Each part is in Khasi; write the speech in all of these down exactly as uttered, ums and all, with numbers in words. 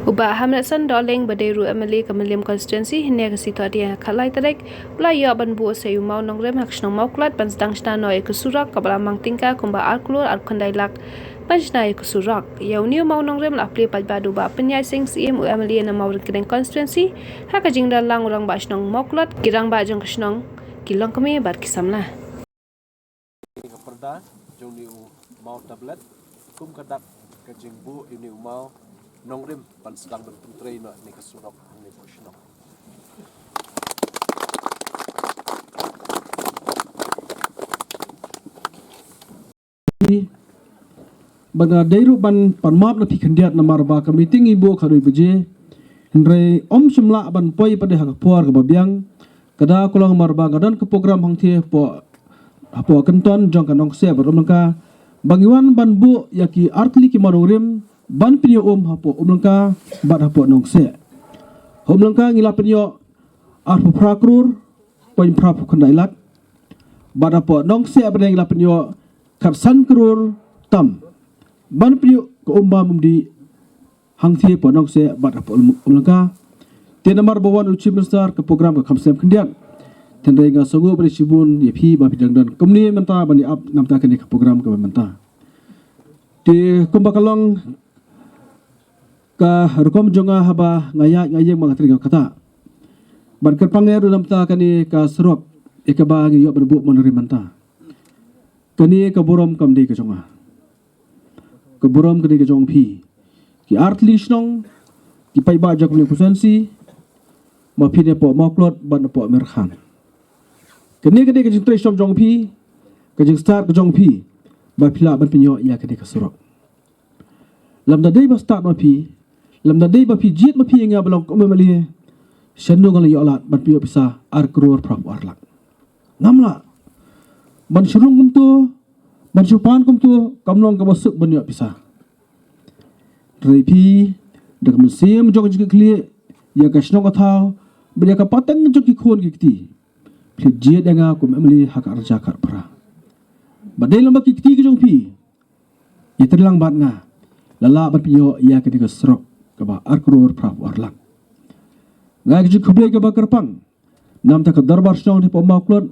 U Bah Hamletson Dohling ba dei ruh M L A ka Mylliem constituency, hynne ka sngi Thohdieng ha ka lai tarik, u la ïoh ban buh sa ïa u mawnongrim ha ka shnong Mawklot ban sdang shna noh ïa ka surok kaba la mang tyngka kumba ar klur ar khyndai lak ban shna ïa ka surok. Ïa une u mawnongrim la plie paidbah da u Bah Pynïaid Sing Syiem, u M L A na Mawryngkneng constituency, ha ka jingdon lang u Rangbah Shnong Mawklot, ki rangbah jong ka shnong, ki longkmie bad ki samla. Ka pyrda jong une u maw tablet kum ka dak ka jingbuh ïa une u mawnongrim ban sdang ban pyntrei noh ïa ka surok hangne hapoh shnong. Ba nga dei ruh ban pan map na phi khyndiat namar ba ka meeting i buh ka dei baje. Hynrei ym shym lah ban poi pat ha ka por kaba biang. Ka da ka long namar ba nga don ka program hangthie hapoh, hapoh Kynton jong ka Nongkseh bad Umlyngka. Ba ngi wan ban buh ïa ki artylli ki mawnongrim ban pynïoh um hapoh Umlyngka bad hapoh Nongkseh. Ha Umlyngka ngi la pynïoh arphew phra klur point phra phew khyndai lak. Bad hapoh Nongkseh pat ngi la pynïoh khatsan klur tam ban pynïoh ka um bam um dih hangthie hapoh Nongkseh bad hapoh Umlyngka. Te namar ba wan u Chief Minister ka program ka kham slem khyndiat. Hynrei nga sngew ba dei shibun ïa phi ba phi dang don kumne mynta ban ïa ap namar kane ka program kaba mynta. Te kumba ka long ka rukom jong nga haba nga ïaid nga ïeng ba nga trei nga kata. Ban kyrpang ïa ruh namar kane ka surok ïa kaba ngi ïoh ban buh mawnongrim mynta. Kane ka burom kam dei ka jong nga. Ka burom ka dei ka jong phi. Ki artylli shnong, ki paidbah jong ka constituency, ma phi ne hapoh Mawklot bad hapoh Mirkhan. Kane ka dei ka jingtrei shitom jong phi, ka jingstad ka jong phi, ba phi lah ban pynïoh ïa kane ka surok. Lymda dei ba stad ma phi, lymda dei ba phi jied ma phi ïa nga ba long kum M L A, shano nga la ïoh lad ban pynïoh pisa ar klur phra phew ar lak. Ngam lah. Ban shu rung kumto, ban shu pan kumto, kam long kaba suk ban ïoh pisa. Hynrei phi, da ka mynsiem jong ka jingkitkhlieh ïa ka shnong ka thaw, bad ïa ka pateng jong ki khun ki kti, phi jied ïa nga kum M L A ha ka arhajar khatphra. Bad dei lem bad ki kti ki jong phi, ïatreilang bad nga, la lah ban pynïoh ïa kane ka surok kaba ar klur phra phew ar lak. Nga ai ka jingkhublei kaba kyrpang namar ka dorbar shnong te hapoh Mawklot,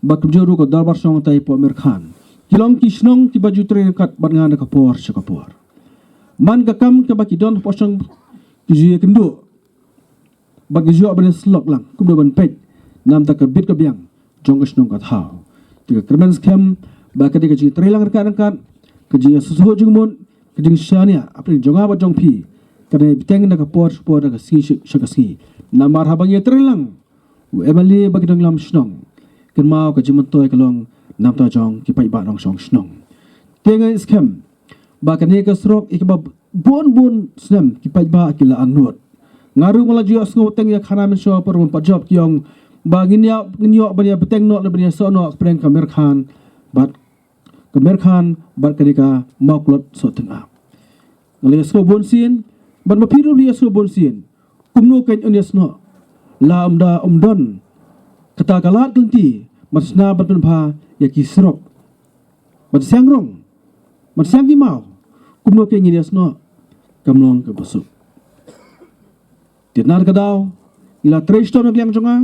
bad kumjuh ruh ka dorbar shnong te hapoh Mirkhan. Ki long ki shnong kiba ju trei ryngkat bad nga na ka por sha ka por. Man ka kam kaba ki don hapoh shnong ki ju ïakynduh. Bad ki ju ïoh ban ïasyllok lang, kumno ban peit namar ka bit ka biang jong ka shnong ka thaw. Te ka kyrmen skhem ba ka dei ka jingtrei lang ryngkat ryngkat, ka jingïasngewsih jingmut, ka jingshaniah hapdeng jong nga bad jong phi, ka dei bteng na ka por sha ka por, na ka sngi sha ka sngi. Namar haba ngi ïatrei lang, u M L A bad ki nongïalam shnong, kynmaw ka jingmyntoi ka long namar jong ki paidbah nongshong shnong. Te nga ngeit skhem ba kane ka surok ïa kaba bun bun snem ki paidbah ki la angnud. Nga ruh nga la ju ïohsngew teng ïa khana mynshuwa por ban pat jop ki ong ba ngin ïa, ngin ïoh ban ïa bteng noh, ban ïasoh noh hapdeng ka Mirkhan bad ka Mirkhan bad kane ka Mawklot Sohtyngab. Nga la ïohsngew bun sien, bad ma phi ruh la ïohsngew bun sien. Kumno kein un ïasnoh, la ym da ym don kata ka lad ka lynti ban shna ban pynbha ïa ki surok ban siang rong, ban siang ki maw? Kumno kein ngin ïasnoh? Kam long kaba suk. Te na ka daw ngi la trei shitom na ka liang jong nga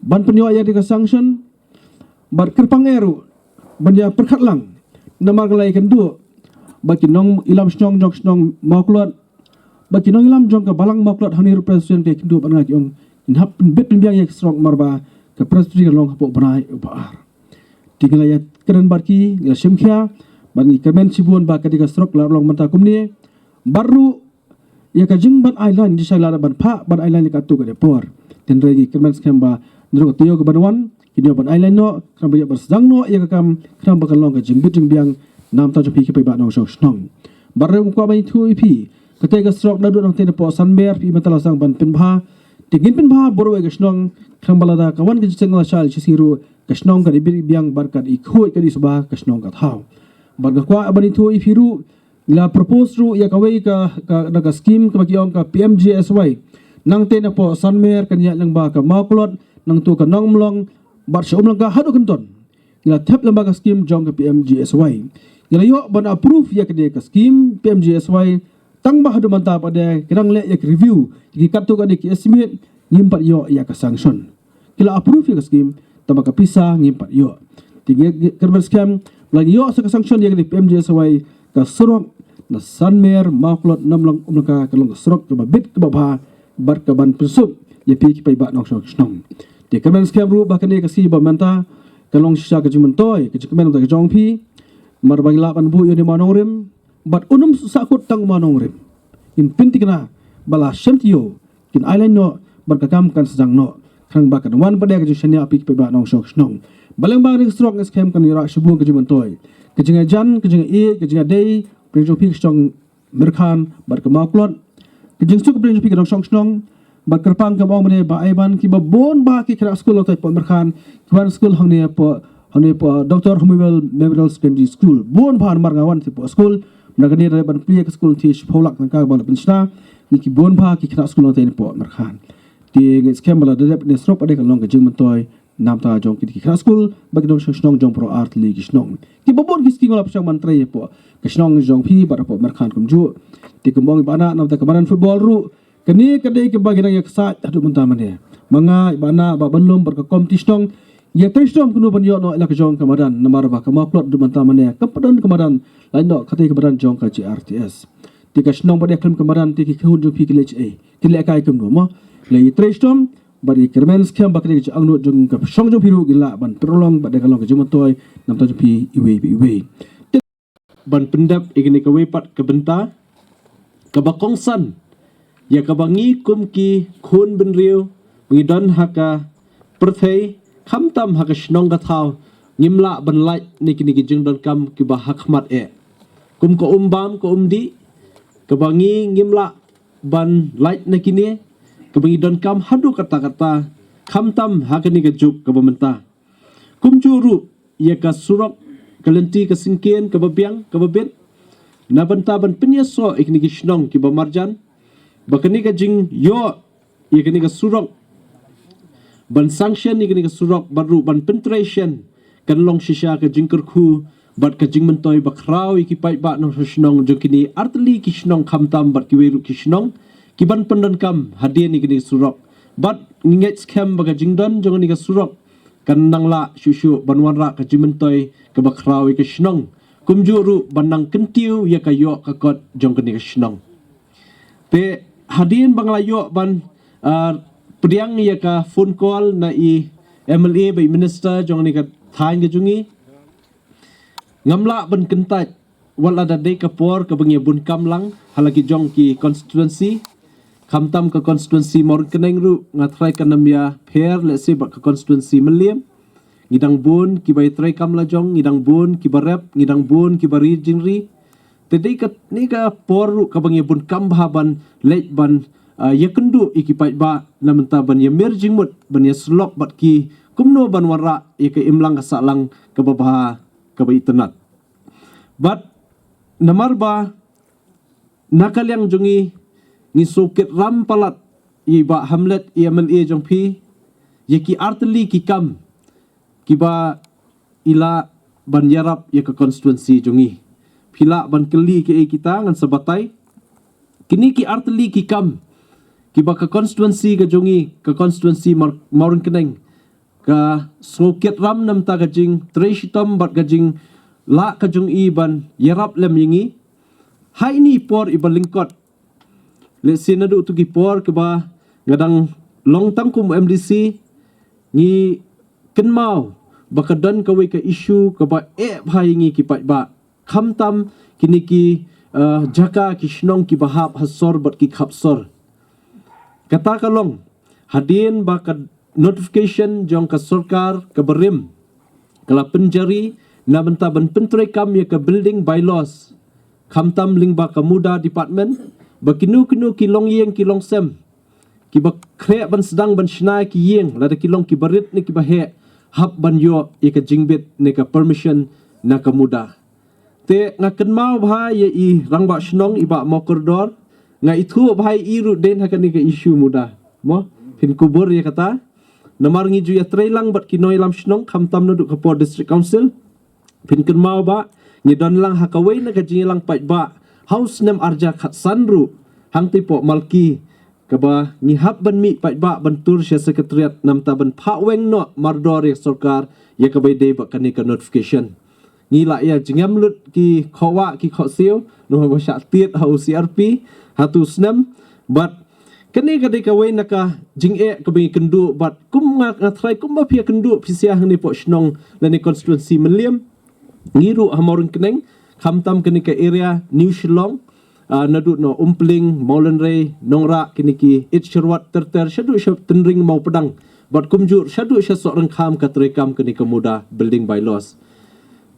ban pynïoh ïa kane ka sanction, bad kyrpang eh ruh ban ïa pyrkhat lang, namar nga la ïakynduh bad ki nongïalam shnong jong ka shnong Mawklot, bad ki nongïalam jong ka balang Mawklot hangne ruh Presbyterian ka ïakynduh bad nga, ki ong ngin hap pynbit pynbiang ïa ka surok namar ba ka Presbyterian ka long hapoh bnai uba ar. Te ngi la ïakren bad ki, ngi la shim khia, bad ngi kyrmen shibun ba ka dei ka surok la long mynta kumne. Bad ruh ïa ka jingban ai line, jingshisha la dep ban phah ban ai line ïa katto katne por. Hynrei ngi kyrmen skhem ba na ka taïew kaban wan, kin ïoh ban ai line noh, khnang ba ïoh ban sdang noh ïa ka kam, khnang ba kan long ka jingbit jingbiang namar jong phi ki paidbah nongshong shnong. Bad ruh nga kwah ban ïathuh ïa phi, katei ka surok naduh nangtei napoh Sanmer phi mynta la sdang ban pynbha. Te ngin pynbha baroh ïa ka shnong, khnang ba lada ka wan ka jingseng la shai la shisngi ruh, ka shnong kan ibit ibiang bad kan ikhuid kan isbah ka shnong ka thaw. Bad nga kwah ban ïathuh ïa phi ruh, ngi la propose ruh ïa kawei ka, ka, na ka skim kaba ki ong ka P M G S Y. Nangtei napoh Sanmer kan ïaid lyngba ka Mawklot, nangta ka Nongmlong, bad sha Umlyngka haduh Kynton. Ngi la thep lyngba ka skim jong ka P M G S Y. Ngi la ïoh ban approve ïa kane ka skim P M G S Y Tang ba haduh mynta pat de ki dang leh ïa ki review, ïa ki katto katne ki estimate, ngim pat ïoh ïa ka sanction. Ki la approve ïa ka scheme, tang ba ka pisa ngim pat ïoh. Te ngi kyrmen skhem ba la ïoh sa ka sanction ïa ka P M G S Y, ka surok na Sanmer, Mawklot, Namlang, Umlangka, ka long ka surok kaba bit kaba bha bad kaban pynsuk ïa phi ki paidbah nongshong shnong. Te kyrmen skhem ruh ba kane ka sngi ba mynta ka long shisha ka jingmyntoi, ka jingkmen ka jong phi, namar ba ngi lah ban buh ïa une u mawnongrim, bad um sahkut tang u mawnongrim. Ngin pynthikna ba la shem taïew kin ailad noh bad ka kam kan sdang noh, khnang ba kan wan pat de ka jingshaniah phi ki paidbah nongshong shnong. Balei ba kane ka surok ngi skhem kan ïarap shibun ka jingmyntoi, ka jingïajan, ka jingïaieit, ka jingïadei, pyrshah jong phi ka shnong Mirkhan bad ka Mawklot, ka jingsuk pyrshah jong phi ka nongshong shnong. Bad kyrpang ka bong bne ba ai ban kiba bun bha ki khynnah skul longtai poh Mirkhan ki wan skul hangne poh, hangne poh Doctor Homiwell Memorial Secondary School. Bun bha namar nga wan te poh skul, na kane da ban plie ka skul te shiphew lak tangka ba la pynshna. Ngi ki bun bha ki khynnah skul longtai poh Mirkhan. Te ngi skhem ba la dep ne surok pat de ka long ka jingmyntoi namar jong ki, ki khynnah skul bad ki nongshong shnong jong baroh artylli ki shnong. Kiba bun ki sngi nga la pyrshang ban trei poh ka shnong jong phi bad poh Mirkhan kumjuh. Te kumba ong i Bah Nah, namar ka madan football ruh, kane ka dei kaba ngi dang ïa ksaid haduh mynta mynne. Ma nga, i Bah Nah, Bah Banlum bad ka komiti shnong, ïa trei shitom kumno ban ïoh noh ïa la ka jong ka madan, namar ba ka Mawklot haduh mynta mynne kam pat don ka madan, lait noh katei ka madan jong ka G R T S. Te ka shnong bad ïa khlem ka madan te ki khun jong phi ki leh ei, ki leh kai kumno mo. Lei ïa trei shitom bad ïa kyrmen skhem ba kane ka jingangnud jong ka shnong jong phi ruh ki lah ban pynlong bad da ka long ka jingmyntoi namar jong phi iwei pa iwei. Te ban pyndep ïa kane kawei pat ka bynta kaba kongsan ïa kaba ngi kum ki khun bynriew ba ngi don ha ka pyrthei, khamtam ha ka shnong ka thaw, ngim lah ban lait ne kine ki jingdonkam kiba ha khmat eh. Kum ka um bam ka um dih, kaba ngi ngim lah ban lait na kine, kaba ngi donkam haduh katta katta, khamtam ha kane ka juk kaba mynta. Kumjuh ruh ïa ka surok, ka lynti ka syngkien kaba biang kaba bit, na bynta ban pynïasoh ïa kine ki shnong kiba marjan, ba kane ka jingïoh ïa kane ka surok, ban sanction ïa kane ka surok bad ruh ban pyntrei shen, kan long shisha ka jingkyrkhu bad ka jingmyntoi bakhraw ïa ki paidbah nongshong shnong jong kine artylli ki shnong khamtam bad kiwei ruh ki shnong kiban pyndonkam hadien ïa kane ka surok. Bad ngi ngeit skhem ba ka jingdon jong kane ka surok kan nang lah shuh shuh ban wanrah ka jingmyntoi kaba khraw ïa ka shnong, kumjuh ruh ban nang kyntiew ïa ka ïoh ka kot jong kane ka shnong. Te hadien ba nga la ïoh ban, ah, pdiang ïa ka phone call na i M L A bad i minister jong kane ka thaiñ ka jong ngi, ngam lah ban kyntait wat la da dei ka por kaba ngi ïa bun kam lang ha la ki jong ki constituency. Khamtam ka constituency Mawryngkneng ruh nga tharai kan ym ïa pher lehse bad ka constituency Mylliem. Ngi dang bun kiba ïa trei kam la jong, ngi dang bun kiba rep, ngi dang bun kiba ri jingri. Te dei kane ka por ruh kaba ngi ïa bun kam bha ban leit ban, ah, ïa kynduh ïa ki paidbah na bynta ban ïa mir jingmut, ban ïa sylloh bad ki kumno ban wanrah ïa ka imlang ka sahlang kaba bha, kaba itynnad. Bad namar ba na ka liang jong ngi ngi sngewkit ram palat ïa i Bah Hamlet, i M L A jong phi, ïa ki artylli ki kam kiba i lah ban ïarap ïa ka constituency jong ngi. Phi lah ban kylli kiei kita ngan sa batai. Kine ki artylli ki kam kiba ka constituency ka jong ngi, ka constituency Mar-, Mawryngkneng, ka sngewkit ram namar ka jingtrei shitom bad ka jinglah ka jong i ban ïarap lem ïa ngi. Ha ine i por iba lyngkot, lehse naduh tu ki por kiba nga dang long tang kum M D C, ngi kynmaw ba ka don kawei ka issue kaba eh bha ïa ngi ki paidbah, khamtam kine ki, eh, jaka ki shnong kiba hap ha sor bad ki khap sor. Kata ka long hadien ba ka notification jong ka sorkar kaba rim ka la pynjari na bynta ban pyntreikam ïa ka building bylaws, khamtam lyngba ka MUDA department, ba kino kino ki longïing ki longsem kiba khreh ban sdang ban shna ki ïing, lada ki long kiba rit ne kiba heh, hap ban ïoh ïa ka jingbit ne ka permission na ka MUDA. Te nga kynmaw bha ïa i Rangbah Shnong i Bah Mawkordor, nga ithuh bha ïa i ruh dei ha kane ka issue MUDA. Mo, phin kubur ïa kata. Namar ngi ju ïa trei lang bad ki nongïalam shnong khamtam naduh ka por District Council. Phin kynmaw ba ngi don lang ha kawei na ka jingïalang paidbah ha u snem arja khatsan ruh, hangtei poh Malki, kaba ngi hap ban mih paidbah ban tur sha secretariat namar ban phah weng noh mardor ïa sorkar ïa kaba dei bad kane ka notification. Ngi la ïa jingem lut ki khawah ki khawsiew, namar ba shah tied ha u C R P ha tu snem. Bad kane ka dei kawei na ka jingeh kaba ngi kynduh, bad kum nga, nga tharai kumba phi ïa kynduh phi sha hangne poh shnong lane constituency Mylliem, ngi ruh ha Mawryngkneng, khamtam kane ka area New Shillong, ah, naduh na Umpling, Mawlynrei, Nongrah, kine ki Itsyrwat ter ter, shaduh sha Tynring Mawpdang, bad kumjuh shaduh sha Sohryngkham ka treikam kane ka muda building bylaws.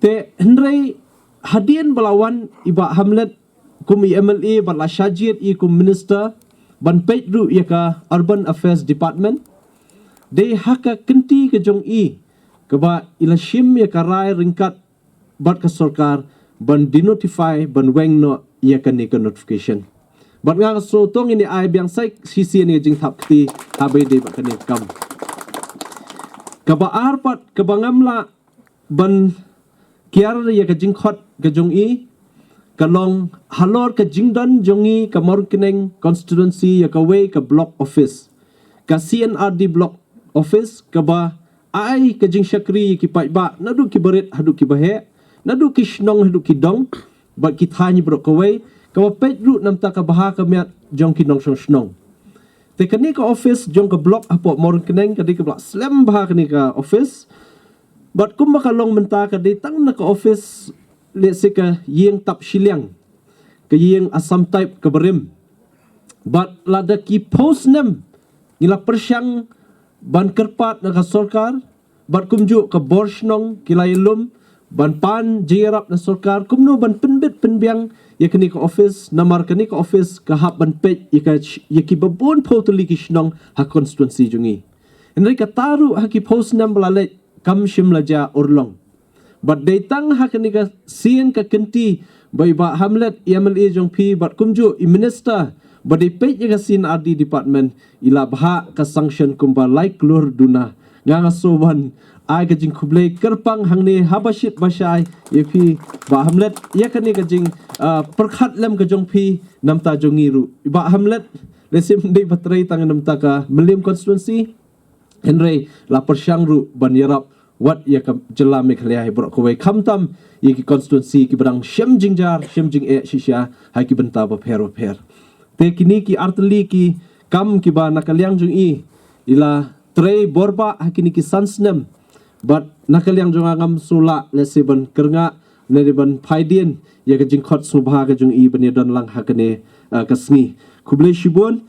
Te hynrei hadien ba la wan i Bah Hamlet kum i M L A bad la shah jied i kum minister ban peit ruh ïa ka Urban Affairs Department, dei ha ka kynti ka jong i kaba i la shim ïa ka rai ryngkat bad ka sorkar ban denotify, ban weng noh ïa kane ka notification. Bad nga sngew tang ine ai biang sa shisien ïa ka jingthap kti ha ba dei bad kane ka kam. Kaba ar pat kaba ngam lah ban kiar ïa ka jingkhot ka jong i, ka long halor ka jingdon jong i ka Mawryngkneng constituency ïa kawei ka block office, ka C and R D block office, kaba ai ka jingshakri ïa ki paidbah naduh ki barit haduh ki baheh, naduh ki shnong haduh ki dong, bad ki thaiñ baroh kawei, kaba peit ruh namar ka bha ka miat jong ki nongshong shnong. Te kane ka office jong ka block hapoh Mawryngkneng ka dei kaba la slem bha kane ka office. Bad kumba ka long mynta ka dei tang na ka office, lehse ka ïing tap shiliang, ka ïing Assam type kaba rim. Bad lada ki phew snem ngi la pyrshang ban kyrpad na ka sorkar, bad kumjuh ka bor shnong ki la ïalum ban pan jingïarap na sorkar kumno ban pynbit pynbiang ïa kane ka office, namar kane ka office ka hap ban peit ïa ka sh-, ïa ki babun phew tylli ki shnong ha constituency jong i. Hynrei kata ruh ha ki phew snem ba la leit kam shym la jia urlong. Bad dei tang ha kane ka sien ka kynti ba i Bah Hamlet, i M L A jong phi, bad kumjuh i minister ba dei peit ïa ka C and R D department, i la bhah ka sanction kumba lai klur duna. Nga nga sngew ban ai ka jingkhublei kyrpang hangne ha ba shit ba shai ïa phi Bah Hamlet ïa kane ka jing, ah, pyrkhat lem ka jong phi namar jong ngi ruh. I Bah Hamlet, lehse ym dei ba trei tang namar ka Mylliem constituency, hynrei la pyrshang ruh ban ïarap wat ïa ka jylla Meghalaya hi baroh kawei, khamtam ïa ki constituency kiba dang shem jingjar shem jingeh shisha ha ki bynta bapher bapher. Te kine ki artylli ki kam kiba na ka liang jong i i la trei borbah ha kine ki san snem. Bad na ka liang jong nga ngam sngew lah lehse ban kyrngah ne ban phaidien ïa ka jingkhot sngewbha ka jong i ban ïadon lang ha kane, ah, ka sngi. Khublei shibun.